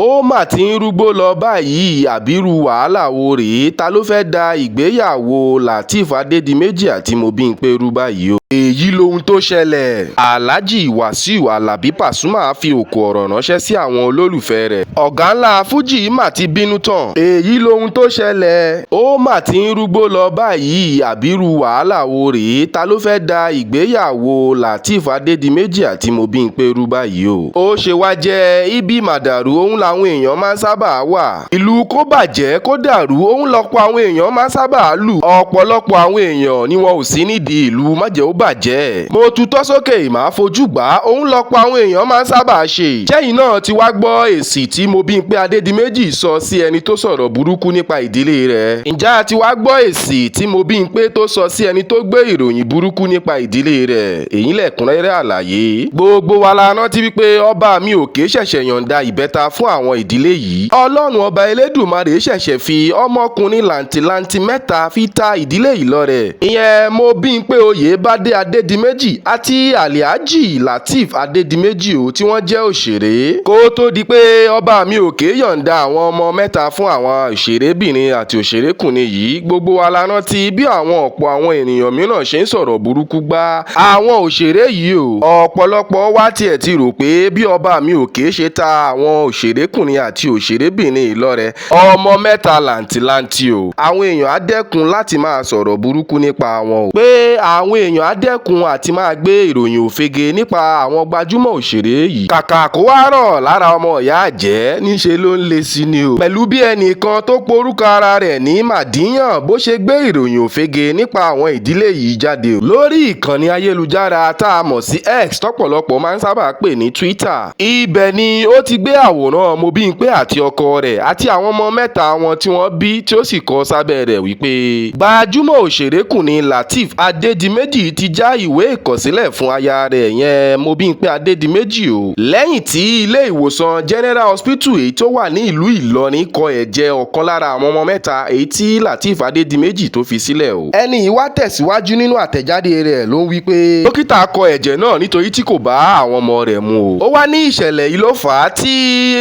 Ó mà ti ń rúgbó lọ báyìí, ábírú wàhálà wo rèé? Ta ló fẹ́ẹ́ da ìgbéyàwó Lateref Adédìméjì àti Mobímpé rú báyìí o? Èyí lohun tó ṣẹlẹ̀: Alhaji Wàsíù Alábi Pasuma fi òkú ọ̀rọ̀ ránṣẹ́ sí àwọn olólùfẹ́ rẹ̀. Ọ̀gá ńlá fuji má ti bínú tán. Èyí lohun tó ṣẹlẹ̀: Ó mà ti ń rúgbó lọ báyìí, ábírú wàhálà wo rèé? Ta ló fẹ́ẹ́ da ìgbéyàwó Lateref Adédìméjì àti Mobímpé rú báyìí o? Ó ṣe wá jẹ́ ibi màdàrú òun làwọn èèyàn máa ń sábà wà. Ìlú kó bàjẹ́ kó dàrú òun lọ́pọ̀ àwọn èèyàn máa ń sábà lù. Ọ̀pọ̀lọpọ̀ àwọn èèyàn ni wọn ò sí nídìí ìlú májẹ̀ẹ́-ó-bàjẹ́. Mo tutọ́ sókè màá fojú gbà á, òun lọ́pọ̀ àwọn èèyàn máa ń sábà ṣe. Ṣẹ́yìn náà ti wá gbọ́ èsì tí Mobímpé Adédìméjì sọ sí ẹni tó sọ̀rọ̀ burúkú nípa ìdílé rẹ̀? Ǹjẹ́ a ti wá gbọ́ èsì tí Mobímpé tó sọ sí ẹni tó gbé ìròyìn burúkú nípa ìdílé rẹ̀? Èyí lẹ̀kúnrẹ́rẹ́ àlàyé. Gbogbo wa la rántí wípé ọba mi òkè ṣẹ̀ṣẹ̀ yọ̀ǹda ìbẹ́ta fún àwọn ìdílé yìí. Ọlọ́run ọba Elédùmarè ṣẹ̀ṣẹ̀ fi ọmọkùnrin làǹtìlanti mẹ́ta fi ta ìdílé yìí lọ́rẹ. Ìyẹn Mobímpé Oyèbádé Adédìméjì àti Alhaji Lateref Adédìméjì o, tí wọ́n jẹ́ òṣèré. Kó tó di pé ọba mi òkè yọ̀ǹda àwọn ọmọ mẹ́ta fún àwọn òṣèrébìnrin àti òṣèrékùnrin yìí, gbogbo wa la rántí bí àwọn ọ̀pọ̀ àwọn ènìyàn mìíràn ṣe ń sọ̀rọ̀ burúkú gbá àwọn òṣèré yìí o. Ọ̀pọ̀lọpọ̀ wa tiẹ̀ ti rò pé bí ọba mi òkè ṣe ta àwọn òṣèrékùnrin àti òṣèrébìnrin yìí lọ́rẹ, ọmọ mẹ́ta làǹtìlanti o, àwọn èèyàn á dẹ́kun láti máa sọ̀rọ̀ burúkú nípa wọn o. Pé àwọn èèyàn á dẹ́kun àti máa gbé ìròyìn òfegè nípa àwọn gbajúmọ̀ òṣèré yìí. Kàkà kó wá rọ̀ lára ọmọ ìyá àjẹ́, níṣe ló ń le sí ni o. Pẹ̀lú bí ẹnìkan tó porúkọ ara rẹ̀ ní Màdíyàn bó ṣe gbé ìròyìn òfegè nípa àwọn ìdílé yìí jáde o. Lórí ìkànnì ayélujára tá a mọ̀ sí X, tọ́pọ̀lọpọ̀ máa ń sábà pè ní Twitter. Ibẹ̀ ni ó ti gbé àwòrán Mobímpé àti ọkọ rẹ̀ àti àwọn ọmọ mẹ́ta wọn tí wọ́n bí, tí ó sì kọ sábẹ́ rẹ̀ wípé gbajúmọ̀ òṣèrékùnrin Lateref Adédìméjì ti já ìwé ìkọ̀sílẹ̀ fún aya rẹ̀ yẹn Mobímpé Adédìméjì o. Lẹ́yìn tí ilé ìwòsàn General Hospital èyí tó wà ní ìlú Ìlọrin kọ ẹ̀jẹ̀ ọ̀kan lára àwọn ọmọ mẹ́ta èyí tí Lateref Adédìméjì tó fi sílẹ̀ o. Ẹni yìí wá tẹ̀síwájú nínú àtẹ̀jáde rẹ̀ ló ń wí pé dókítà kọ ẹ̀jẹ̀ náà nítorí tí kò bá àwọn ọmọ rẹ̀ mu o. Ó wá ní ìṣẹ̀lẹ̀ yìí ló fà á tí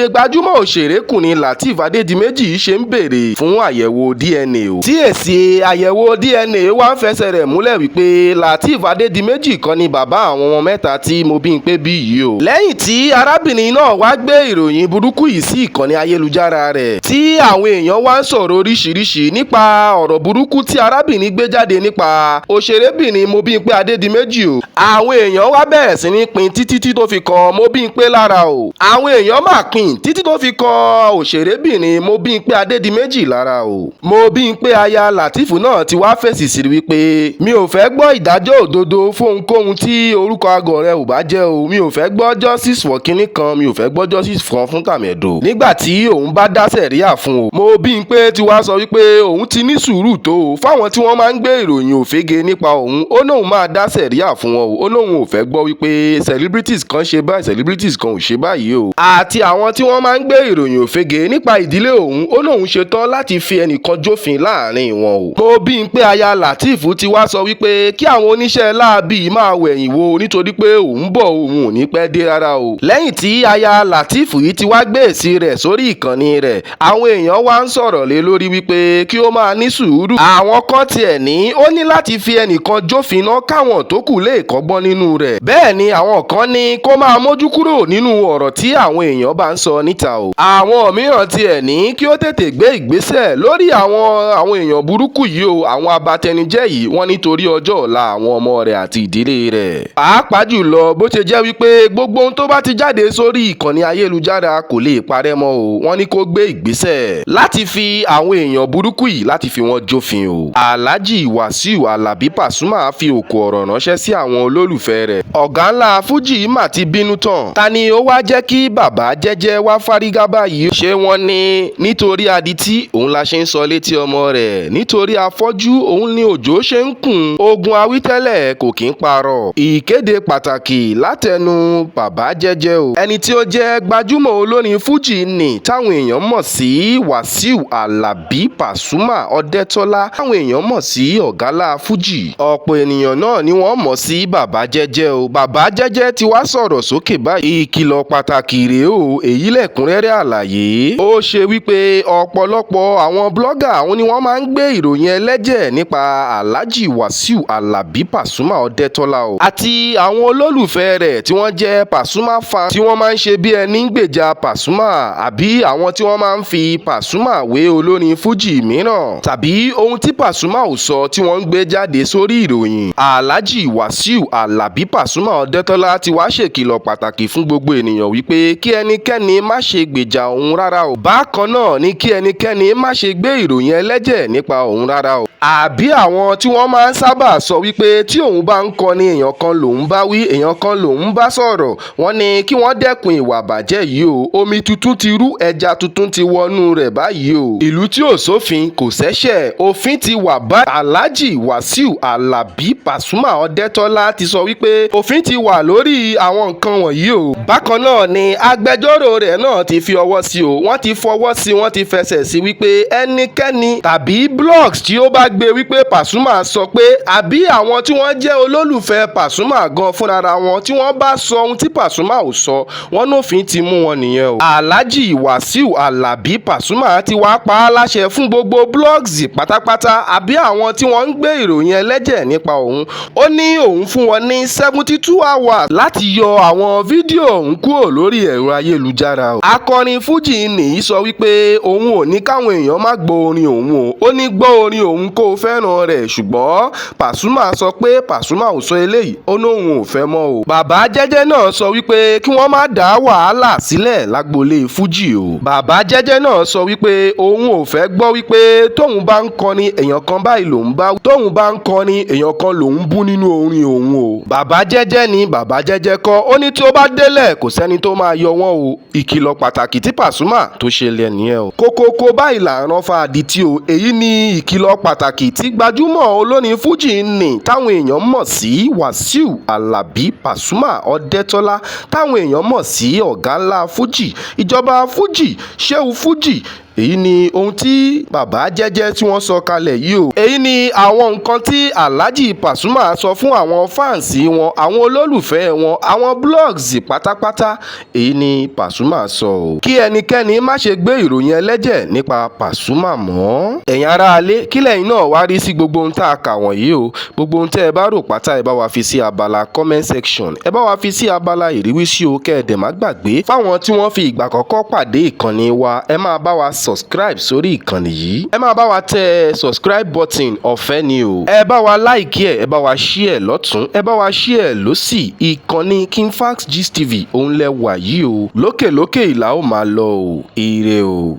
gbajúmọ̀ òṣèrékùnrin Lateref Adédìméjì ṣe ń béèrè fún àyẹ̀wò DNA o. Tí èsì àyẹ̀wò DNA wá ń fẹsẹ̀ rẹ̀ múlẹ̀ wípé Lateref Adédìméjì kọ́ ni bàbá àwọn ọmọ mẹ́ta tí Mobímpé bí yìí o. Lẹ́yìn tí arábìnrin náà wá gbé ìròyìn burúkú yìí sí ìkànnì ayélujára rẹ̀, tí àwọn èèyàn wá ń sọ̀rọ̀ oríṣiríṣi nípa ọ̀rọ̀ burúkú tí arábìnrin gbé jáde nípa òṣèrébìnrin Mobímpé Adédìméjì o. Àwọn èèyàn wá bẹ̀rẹ̀ sí ní pín títí tí tó fi kan Mobímpé lára o. Àwọn èèyàn máa pín títí tó fi kan òṣèrébìnrin Mobímpé Adédìméjì lára o. Mobímpé aya Lateref náà ti wá fèsì sí wípé mi ò fẹ́ gbọ́ ìdájọ́ òdodo fóhunkóhun tí orúkọ àgọ́ rẹ̀ ò bá jẹ́ o. Mi ò fẹ́ gbọ́ justice for kinní kan, mi ò fẹ́ gbọ́ justice kan fún tàmẹ̀dò. Nígbà tí òun bá dá sẹ̀ríà fún o. Mobímpé ti wá sọ wípé òun ti ní sùúrù tó o fáwọn tí wọ́n máa ń gbé ìròyìn òfegè nípa òun. Ó lóun máa dá sẹ̀ríà fún wọn o. Ó lóun ò fẹ́ gbọ́ wípé celebrities kan ṣe báyìí, celebrities kan ò ṣe báyìí o. Àti àwọn tí wọ́n máa ń gbé ìròyìn òfegè nípa ìdílé òun, ó lóun ṣetán láti fi ẹnìkan jófin láàrin wọn o. Mobímpé aya Lateref ti wá sọ wípé kí àwọn oníṣẹ́ láabi máa wẹ̀yìn wò nítorí pé òun bọ̀, òun ò ní pẹ́ dé rárá o. Lẹ́yìn tí aya Lateref yìí ti wá gbé èsì rẹ̀ sórí ìkànnì rẹ̀, àwọn èèyàn wá ń sọ̀rọ̀ lé lórí wípé kí ó máa ní sùúrù. Àwọn kan tiẹ̀ ní ó ní láti fi ẹnìkan jófin náà káwọn tó kù lè kọ́gbọ́n nínú rẹ̀. Bẹ́ẹ̀ ni àwọn kan ní kó máa mójú kúrò nínú ọ̀rọ̀ tí àwọn èèyàn bá ń sọ níta o. Àwọn mìíràn tiẹ̀ ní kí ó tètè gbé ìgbésẹ̀ lórí àwọn èèyàn burúkú yìí o, àwọn abatẹnijẹ́ yìí, wọ́n nítorí ọjọ́ ọ̀la àwọn ọmọ rẹ̀ àti ìdílé rẹ̀. Pàápàá jùlọ bó ṣe jẹ́ wípé gbogbo ohun tó bá ti jáde sórí ìkànnì ayélujára kò lè parẹ́ mọ́ o. Wọ́n ní kó gbé ìgbésẹ̀ láti fi àwọn èèyàn burúkú yìí, láti fi wọ́n jófin o. Alhaji Wàsíù Alábi Pasuma fi òkú ọ̀rọ̀ ránṣẹ́ sí àwọn olólùfẹ́ rẹ̀. Ọ̀gá ńlá fuji má ti bínú tán. Ta ni ó wá jẹ́ kí bàbá jẹ́jẹ́ wá fárígá báyìí? Ṣé wọ́n ní nítorí adití òun la ṣe ń sọ létí ọmọ rẹ̀, nítorí afọ́jú òun ni òjò ṣe ń kùn? Ogun awítẹ́lẹ̀. tẹ́lẹ̀ kò kí ń parọ́. Ìkéde pàtàkì látẹnu bàbá jẹ́jẹ́ o. Ẹni tí ó jẹ́ gbajúmọ̀ olórin Fuji ní táwọn èèyàn mọ̀ sí Wàsíù Alábí Pasuma Ọ̀dẹ́tọ́lá, táwọn èèyàn mọ̀ sí Ọ̀gálá Fuji. Ọ̀pọ̀ ènìyàn náà ni wọ́n mọ̀ sí bàbá jẹ́jẹ́ o. Bàbá jẹ́jẹ́ ti wá sọ̀rọ̀ sókè báyìí. Ìkìlọ̀ pàtàkì rèé o, èyí lẹ̀kúnrẹ́rẹ́ àlàyé. Ó ṣe wípé ọ̀pọ̀lọpọ̀ àwọn blogger àwọn ni wọ́n máa ń gbé ìròyìn ẹlẹ́jẹ̀ nípa Alhaji Wasiu Alabi Pasuma Ọ̀dẹ́tọ́lá o, àti àwọn olólùfẹ́ rẹ̀ tí wọ́n jẹ́ Pasuma fan, tí wọ́n máa ń ṣe bí ẹni ń gbèjà Pasuma, àbí àwọn tí wọ́n máa ń fi Pasuma wé olórin Fuji mìíràn, tàbí ohun tí Pasuma ò sọ tí wọ́n ń gbé jáde sórí ìròyìn. Alhaji Wasiu Alabi Pasuma Ọ̀dẹ́tọ́lá ti wá ṣèkìlọ̀ pàtàkì fún gbogbo ènìyàn wípé kí ẹnikẹ́ni má ṣe gbèjà òun rárá o. Bákan náà ni kí ẹnikẹ́ni má ṣe gbé ìròyìn ẹlẹ́jẹ̀ nípa òun rárá o. Àbí àwọn tí wọ́n máa ń sábà sọ wípé tí òun bá ń kọrin, èèyàn kan lòun bá wí, èèyàn kan lòun bá sọ̀rọ̀, wọ́n ní kí wọ́n dẹ́kun ìwà àbàjẹ́ yìí o. Omi tuntun ti rú, ẹja tuntun ti wọnú rẹ̀ báyìí o. Ìlú tí ò sófin kò ṣẹ̀ṣẹ̀, òfin ti wà báyìí. Alhaji Wasiu Alabi Pasuma Ọ̀dẹ́tọ́lá ti sọ wípé òfin ti wà lórí àwọn nǹkan wọ̀nyí o. Bákan náà ni agbẹjọ́rò rẹ̀ náà ti fi ọwọ́ sí o. Wọ́n ti fọwọ́ sí, wọ́n ti fẹsẹ̀ sí wípé ẹnikẹ́ni tàbí blogs tí ó bá gbé wípé Pasuma sọ pé, àbí àwọn tí wọ́n jẹ́ olólùfẹ́ Pasuma gan fúnra wọn tí wọ́n bá sọ ohun tí Pasuma ò sọ, wọ́n nófin ti mú wọn nìyẹn o. Alhaji Wasiu Alabi Pasuma ti wá pa á láṣẹ fún gbogbo blogs pátápátá àbí àwọn tí wọ́n ń gbé ìròyìn ẹlẹ́jẹ̀ nípa òun. Ó ní òun fún wọn ní 72 hours láti yọ àwọn fídíò òun kúrò lórí ẹ̀rọ ayélujára o. Akọrin Fuji nìyí sọ wípé òun ò ní káwọn èèyàn má gbọ́ orin òun o. Ó ní gbọ́ orin òun kó o fẹ́ràn rẹ̀, ṣùgbọ́n Pasuma sọ pé Pasuma ò sọ eléyìí, ó lóun ò fẹ́ mọ́ o. Bàbá jẹ́jẹ́ náà sọ wípé kí wọ́n má dá wàhálà sílẹ̀ lágboolé Fuji o. Bàbá jẹ́jẹ́ náà sọ wípé òun ò fẹ́ gbọ́ wípé tóun bá ń kọrin, èèyàn kan báyìí lòun bá, tóun bá ń kọrin, èèyàn kan lòun bú nínú orin òun o. Bàbá jẹ́jẹ́ ni bàbá jẹ́jẹ́ kọ́. Ó ní tí ó bá délẹ̀, kò sẹ́ni tó máa yọ wọ́n o. Ìkìlọ̀ pàtàkì tí Pasuma tó ṣe lẹ̀ nìyẹn o. Kókókó báyìí là ń rán fa àdìtì o. Èyí ni ìkìlọ̀ pàtàkì tí gbajúmọ̀ olórin Fuji ní táwọn èèyàn mọ̀ sí Wasiu Alabi Pasuma Ọ̀dẹ́tọ́lá, táwọn èèyàn mọ̀ sí ọ̀gá ńlá Fuji, ìjọba Fuji, Sheu Fuji. Èyí ni ohun tí bàbá jẹ́jẹ́ tí wọ́n sọ kalẹ̀ yìí o. Èyí ni àwọn nǹkan tí Alhaji Pasuma sọ fún àwọn fans wọn, àwọn olólùfẹ́ wọn, àwọn blogs pátápátá. Èyí ni Pasuma sọ o. Kí ẹnikẹ́ni má ṣe gbé ìròyìn ẹlẹ́jẹ̀ nípa Pasuma mọ́. Ẹ̀yin aráalé, kí lẹ́yìn náà wá rí sí gbogbo ohun tá a kà wọ̀nyí o? Gbogbo ohun tẹ́ ẹ bá rò pátá, ẹ bá wa fi sí abala comment section, ẹ bá wa fi sí abala ìrísí o. Kẹ́ ẹ dẹ̀ má gbàgbé, fáwọn tí wọ́n fi ìgbà àkọ́kọ́ pàdé ìkànnì wa, ẹ máa bá wa subscribe sórí ìkànnì yìí. Ẹ máa bá wa tẹ subscribe button, ọ̀fẹ́ ni o. Ẹ bá wa like ẹ, ẹ bá wa share lọ́tún, ẹ bá wa share lọ́sì. Ìkànnì King Fax Gist TV òun lẹ wà yìí o. Lókèlókè ìlà ó máa lọ o. Ire o.